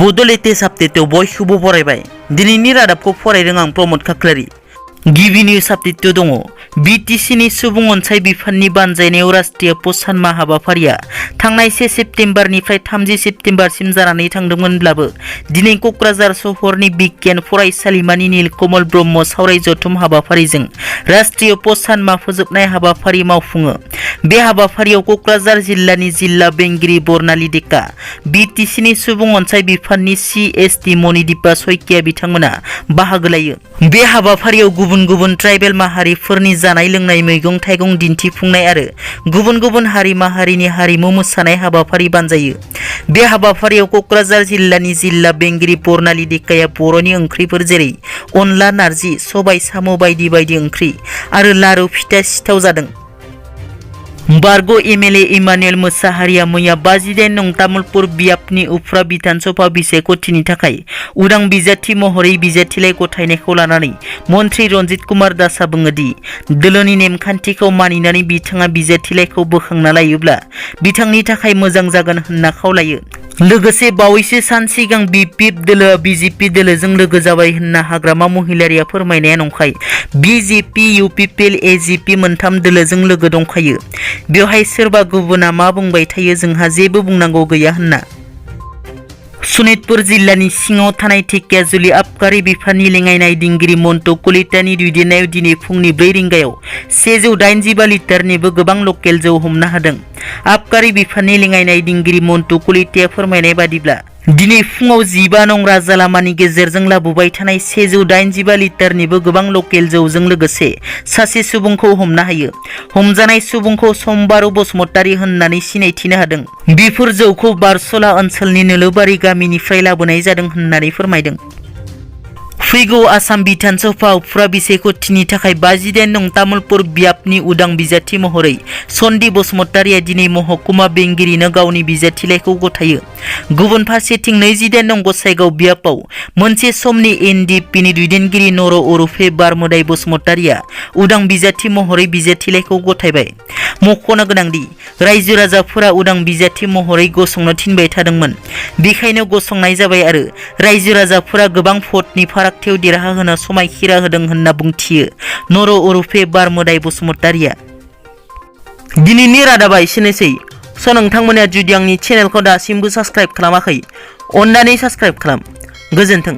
Bodo latest update बयखौबो बरायबाय। दिनैनि रादाबखौ फरायदों आं प्रमोद खाख्लारि। गिबि निउज आपडेट दङ। बिटिसिनि सुबुं अनसाय बिफाननि बानजायनायाव राष्ट्रीय प'षान माह हाबाफारिया थांनाय 1 सेप्तेम्बरनिफ्राय 30 सेप्तेम्बरसिम जानानै थांदोंमोनब्लाबो दिनै क'क्राझार सहरनि बिगियान फरायसालिमानि नीलकमल ब्रह्म सावराय जथुम हाबाफारिजों राष्ट्रीय प'षान माह फोजोबनाय हाबाफारि मावफुङो। बे हाबाफारियाव क'क्राझार जिल्लानि जिल्ला बेंगिरि बर्नाली डेका, बिटिसिनि सुबुं अनसाय बिफाननि CSD मणिदीपा सयकिया बिथांमोना बाहागो लायो। बे हाबाफारियाव गुबुन गुबुन ट्राइबेल माहारिफोरनि जानाय लोंनाय मैगं थाइगं दिन्थिफुंनाय आरो गुबुन गुबुन हारि माहारिनि हारिमु मोसानाय हाबाफारि बानजायो। बे हाबाफारियाव क'क्राझार जिल्लानि जिल्ला बेंगिरि बर्नाली डेकाया बर'नि ओंख्रिफोर जेरै अनला, नारजि, सबाय, साम' बायदि बायदि ओंख्रि आरो लारु फिथा सिथाव जादों। बारग' MLA इमानुएल मोसाहारिया मैया 58 नं तामुलपुर बियाबनि उफ्रा बिधानसभा बिसायख'थिनि थाखाय उदां बिजाथि महरै बिजाथिलाइ गथायनायखौ लानानै मन्त्रि रन्जित कुमार दासआ बुङो दि दोलोनि नेमखान्थिखौ मानिनानै बिथाङा बिजाथिलाइखौ बोखांना लायोब्ला बिथांनि थाखाय मोजां जागोन होनना खावलायो। लोगोसे बावैसो सान सिगां BPF दोलोआ BJP दोलोजों लोगो जाबाय होनना हाग्रामा महिलारिया फोरमायनाया नंखाय। BJP, UPPL, AGP मोनथाम दोलोजों लोगो दंखायो। बेवहाय सोरबा गुबुना मा बुंबाय थायो जोंहा जेबो बुंनांगौ गैया होनना। सनितपुर जिल्लानि सिङाव थानाय धेकियाजुलि आबकारि बिफाननि लेङाइ दिंगिरि मन्टु कलितानि दैदेननायाव दिनै फुंनि 4 रिंगायाव 185 लिटारनिबो गोबां लकेल जौ हमनो हादों। आबकारि बिफाननि लेङाइ दिंगिरि मन्टु कलिताया फोरमायनाय बादिब्ला दिनै फुङाव 15 नं राजा लामानि गेजेरजों लाबोबाय थानाय 185 लिटारनिबो गोबां लकेल जौजों लोगोसे सासे सुबुंखौ हमनो हायो। हमजानाय सुबुंखौ समबारु बसुमतारी होननानै सिनायथिनो हादों। बेफोर जौखौ बारसला ओनसोलनि नोलोबारि गामिनिफ्राय लाबोनाय जादों होननानै फोरमायदों। फैगौ आसाम बिधानसभा उफ्रा बिसायख'थिनि थाखाय 58 नं तामुलपुर बियाबनि उदां बिजाथि महरै सन्दि बसुमतारीया दिनै महकुमा बेंगिरिनो गावनि बिजाथिलाइखौ गथायो। गुबुन फारसेथिं 28 नं गसाइगाव बियाबाव मोनसे समनि NDFBनि दैदेनगिरि नर' उरुफे बारमोदाइ बसुमतारीया उदां बिजाथि महरै बिजाथिलाइखौ गथायबाय। मख'नो गोनांदि रायजो राजाफोरा उदां बिजाथि महरै गसंनो थिनबाय थादोंमोन। बेखायनो गसंनाय जाबाय आरो रायजो राजाफोरा गोबां भटनि फारागथियाव देरहाहोनो समायखिरा होदों होनना बुंथियो नर' उरुफे बारमोदाइ बसुमतारीया। दिनैनि रादाबा एसेनोसै। नोंथांमोना जुदि आंनि चेनेलखौ दासिमबो साबस्क्राइब खालामाखै, अन्नानै साबस्क्राइब खालाम। गोजोन्थों।